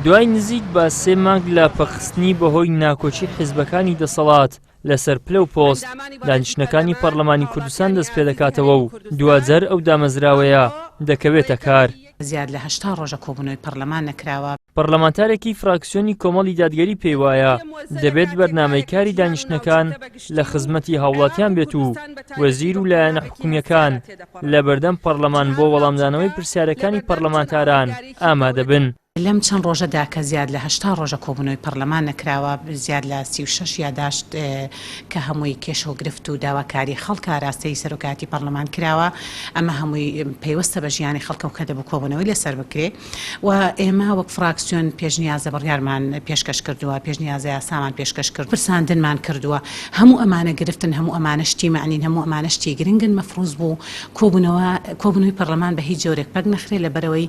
دوای نزیک بە سێ مانگ لە پەکخستنی بەهۆی ناکۆکی حیزبەکانی دەسەڵات لەسەر پلە و پۆست، دانیشتنەکانی پەڕلەمانی کوردستان دەستپێدەکاتەوە و دواجار ئەو دامەزراوەیە دەکەوێتە کار. زیاد لە 80 ڕۆژە کۆبوونەوەی پەڕلەمان نەکراوە. پەڕلەمانتارێکی فراکسیۆنی کۆمەڵی دادگەری پێیوایە، دەبێت بەرنامەی کاری دانیشتنەکان لە خزمەتی هاوڵاتیان بێت و وەزیر و لایەنە حکومییەکان لەبەردەم پەڕلەمان بۆ وەڵامدانەوەی پرسیارەکانی پەڕلەمانتاران ئامادەبن. لەم چەند ڕۆژەدا کە زیاد لە 80 ڕۆژە کۆبوونەوەی پەڕلەمان نەکراوە، زیاد لە 36 یاداشت کە هەمووی کێشە و گرفت و داواکاری خەڵک ئاراستەی سەرۆکایەتی پەڕلەمان کراوە، ئەمە هەمووی پەیوەستە بە ژیانی خەڵکەوە کە دەبوو کۆبوونەوەی لەسەر بکرێ و ئێمە وەک فراکسیۆن پێشنیازە بڕیارمان پێشکەش کردووە، پێشنیازە یاسامان پێشکەش کردووە، پرساندنمان کردووە، هەموو ئەمانە گرفتن، هەموو ئەمانە شتی مەعنین، هەموو ئەمانە شتی گرنگن، مەفروز بوو کۆبوونەوە کۆبوونەوەی پەڕلەمان بە هیچ جۆرێک پەک نەخرێ لەبەرئەوەی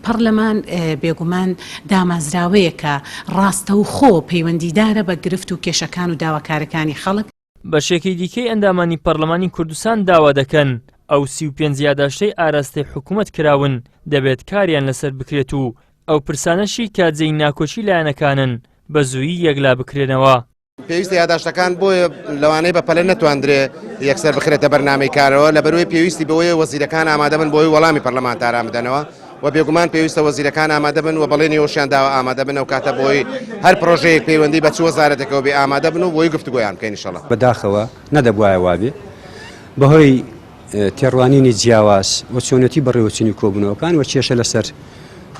پەڕلەمان بێگومان دامەزراوەیەکە ڕاستەوخۆ پەیوەندیدارە بە گرفت و کێشەکان و داواکارەکانی خەڵک. بەشێکی دیکەی ئەندامانی پەڕلەمانی کوردستان داوا دەکەن ئەو 35 یاداشتەی ئاراستەی حکومەت کراون دەبێت کاریان لەسەر بکرێت و ئەو پرسانەشی کە جێی ناکۆکی لایەنەکانن بە زوویی یەکلا بکرێنەوە. پێویستە یاداشتەکان بۆیە لەوانەیە بە پەلە نەتواندرێ یەکسەر بخرێتە بەرنامەی کارەوە لەبەرەوەی پێویستی بەوەیە وەزیرەکان ئامادە بن بۆی وەڵامی پەرلەمانتاران بدەنەوە و بێگومان پێویستە وەزیرەکان ئامادە بن و بەڵێنی ئەوشیان داوە ئامادە بن ئەو کاتە بۆی هەر پرۆژەیەک پەیوەندی بە چ وەزارەتێکەوە بێ ئامادە بن و بۆی گفتوگۆیان بکەین ئینشەڵا. بەداخەوە نەدەبوایە وابێ بەهۆی تێڕوانینی جیاواز و چۆنێتی بەڕێوەچوونی کۆبوونەوەکان و کێشە لەسەر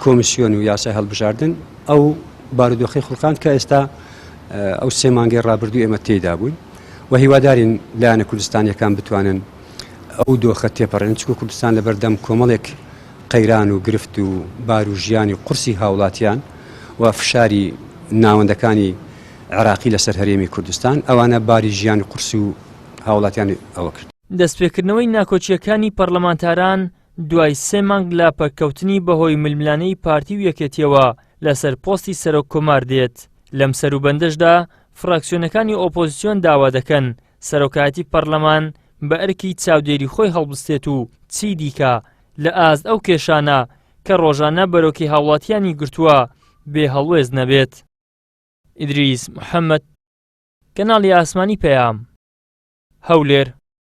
کۆمیسیۆن و یاسای هەڵبژاردن ئەو بارودۆخەی خوڵقاند کە ئێستا ئەو سێ مانگەی ڕابردوو ئێمە تێیدا بووین و هیوادارین لایەنە کوردستانیەکان بتوانن ئەو دۆخە تێپەڕێن چکو کوردستان لەبەردەم کۆمەڵێک قەیران و گرفت و بار و ژیانی قورسی هاوڵاتیان و فشاری ناوەندەکانی عێراقی لەسەر هەرێمی کوردستان ئەوانە باری ژیانی قورس و هاوڵاتیانی ئەوە کرد. دەستپێکردنەوەی ناکۆکییەکانی پەڕلەمانتاران دوای سێ مانگ لە پەککەوتنی بەهۆی ململانێی پارتی و یەکێتییەوە لەسەر پۆستی سەرۆک کۆمار دێت، لەم سەروبەندەشدا فراکسیۆنەکانی ئۆپۆزسیۆن داوا دەکەن سەرۆکایەتی پەڕلەمان بە ئەرکی چاودێری خۆی هەڵبستێت و چی دیکە لە ئاست ئەو کێشانە کە ڕۆژانە بەرۆکی هاوڵاتیانی گرتووە بێ هەڵوێست نەبێت. ئیدریس محەمەد، کەناڵی ئاسمانی پەیام، هەولێر.